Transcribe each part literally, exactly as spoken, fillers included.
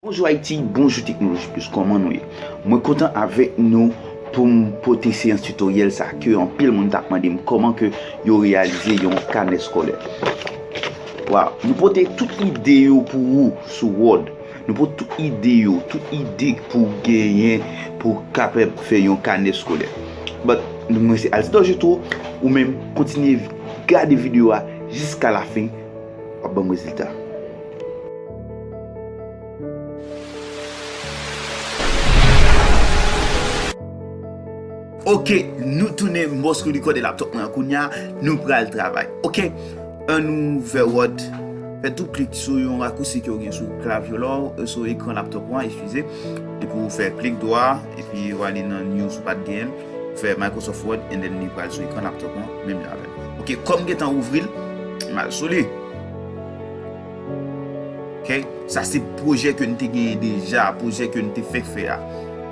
Bonjou Ayiti, bonjou Teknoloji Plis, kòman nou ye? Mwen kontan avèk nou pou m pote seyans titoryèl sa ke anpil moun t ap mande m kòman ke yo reyalize yon kanè eskolè. Waw, nou pote tout ide yo pou ou sou Word. Nou pote tout ide yo, tout ide pou w genyen pou w kapab fè yon kanè eskolè. But, mwen se Altidor Jetro, ou menm kontinye gade videyo a jiska lafen, w ap ban m rezilta. Ok, nou tounen, m bòs rekòde laptop mwen an kounya, nou pral travay. Ok, ann ouvè Word, fè tout klik sou yon rakousi ke w gen sou klavye w la, sou ekran laptop ou an, eskize. Epi w fè klik dwa, epi w ale nan New si w pa t genyen l, w fè Microsoft Word, and then li pral sou ekran laptop ou an, menm jan avè l. Ok, kòm m gentan ouvri l, m al sou li. Ok, sa se pwojè ke n te genyen deja, pwojè ke n te fèk fè a.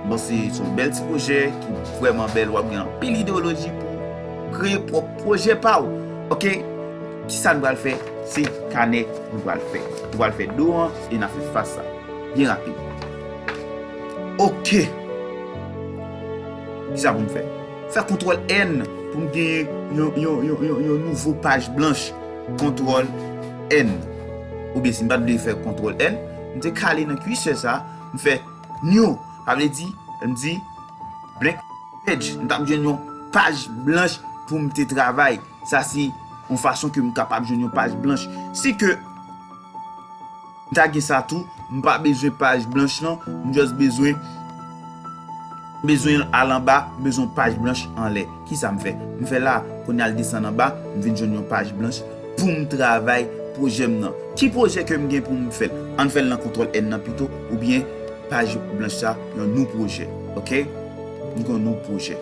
Bon, se se yon bèl ti pwojè ki vrèman bèl, w ap gen anpil ideyoloji pou w kreye pwòp pwojè pa w. Ok, kisa n pral fè? Se kanè nou pral fè. Nou pral fè do an e n a fè fas la. Byen rapid. Ok. Kisa pou m fè? Fè kontwòl N pou m genyen yon, yon, yon, yon, yon nouvo paj blanch. Kontwòl N. Oubyen si m pa t vle fè kontwòl N, m te ka ale nan kursè sa, m fè new. Sa vle di, m di blank page. M t ap jwenn yon paj blanch pou m te travay. Sa se yon fason ke m kapab jwenn yon paj blanch. Si ke m ta gen sa tou, m pa bezwen paj blanch lan, m just bezwen, bezwen al anba, m bezwen yon paj blanch anlè. Kisa m fè? M fè la, kounye a l desann anba, m vin jwenn yon paj blanch pou m travay pwojè m nan. Ki pwojè ke m gen pou m fè l? Ann fè l nan kontwòl N nan pito, oubyen paj blanch sa, yon nou pwojè. Ok? M gen yon nou pwojè.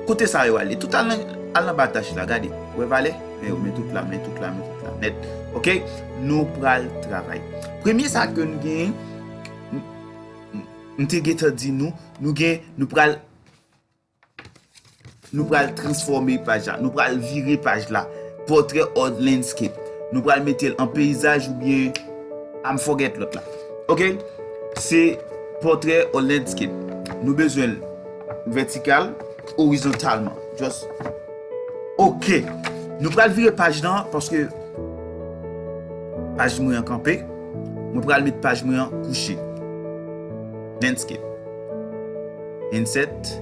Kote sa yo ale? Tout al nan, al nan ba tach la, gade. Wè valè? Men yo, men tout la, men tout la, men tout la, nèt. Ok? Nou pral travay. Premye sa ke nou gen, m, m, m te gentan di nou, nou gen, nou pral, nou pral transfòme paj la. Nou pral vire paj la. Portrait or landscape. Nou pral mete l an peyizaj oubyen, ah, m forget lòt la. Ok? Se portrait or landscape. Nou bezwen l vètikal, orizontalman. Just. Ok. Nou pral vire paj lan paske paj mwen an kanpe. Mwen pral met paj mwen an kouche. Landscape. Insert.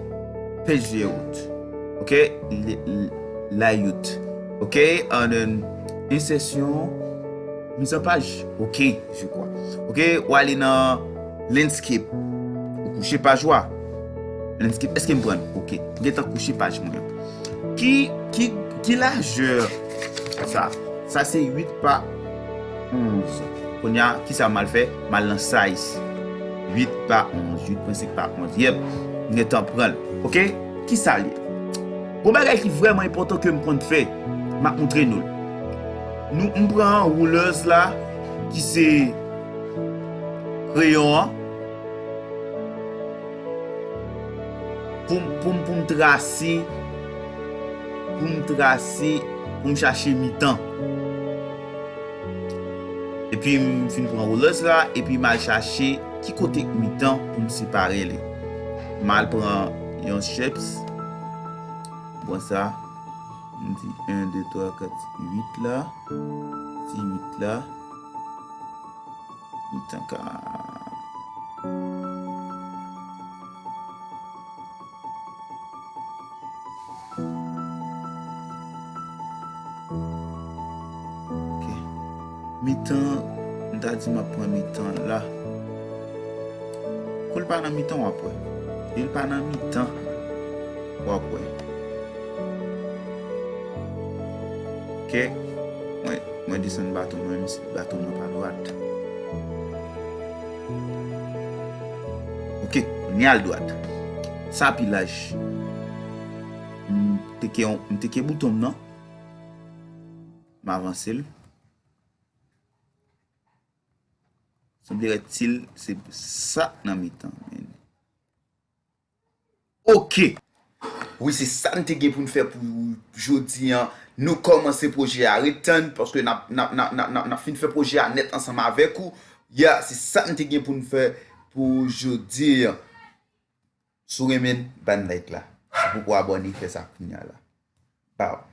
Page layout. Ok. Li, li, layout. Ok. And then, insertion. Mise en page. Ok, je crois. Ok, w ale nan landscape. Ou kouche paj ou a. Landscape, èske m pran l? Ok. M gentan kouche paj mwen an. Ki, ki, ki lajè sa? Sa se uit pa onz. Kounye a, kisa m al fè? M al nan size. Uit pa onz, uit pwen senk pa onz. Yep, m gentan pran l. Ok? Kisa l ye? Gon bagay ki vrèman enpòtan ke m konn fè, m ap montre nou l. Nou, m pran rulers la, ki se kreyon an, pou m, pou m, pou m trase, pou m trase, pou m chache mitan. Epi m fin pran rulers la, epi m al chache ki kote k mitan pou m separe li. M al pran yon shapes, m pran sa, m di en, de, twa, kat, uit la, ti uit la, mitan ka. Ok. Mitan, m ta di m ap pran mitan la. Kou l pa nan mitan, w ap wè. Lè l pa nan mitan, w ap wè. Ok. Mwen, mwen desann baton mwen, menm si baton mwen pa dwat. Ok, kounye a l dwat. Sa pi laj. M teke, m teke bouton m nan. M avanse l. Sanble rètil, se sa nan mitan. Ok. Wi, se sa n te gen pou n fè pou jodi an. Nou kòmanse pwojè a. Ret tann, paske n ap, n ap, n ap, n ap, n ap, n ap fin fè pwojè a nèt ansanm avèk ou. Ya, se sa n te gen pou n fè pou jodi a. Si w renmen, ban like la. Si w poko abòne, fè sa kounya la. Baw.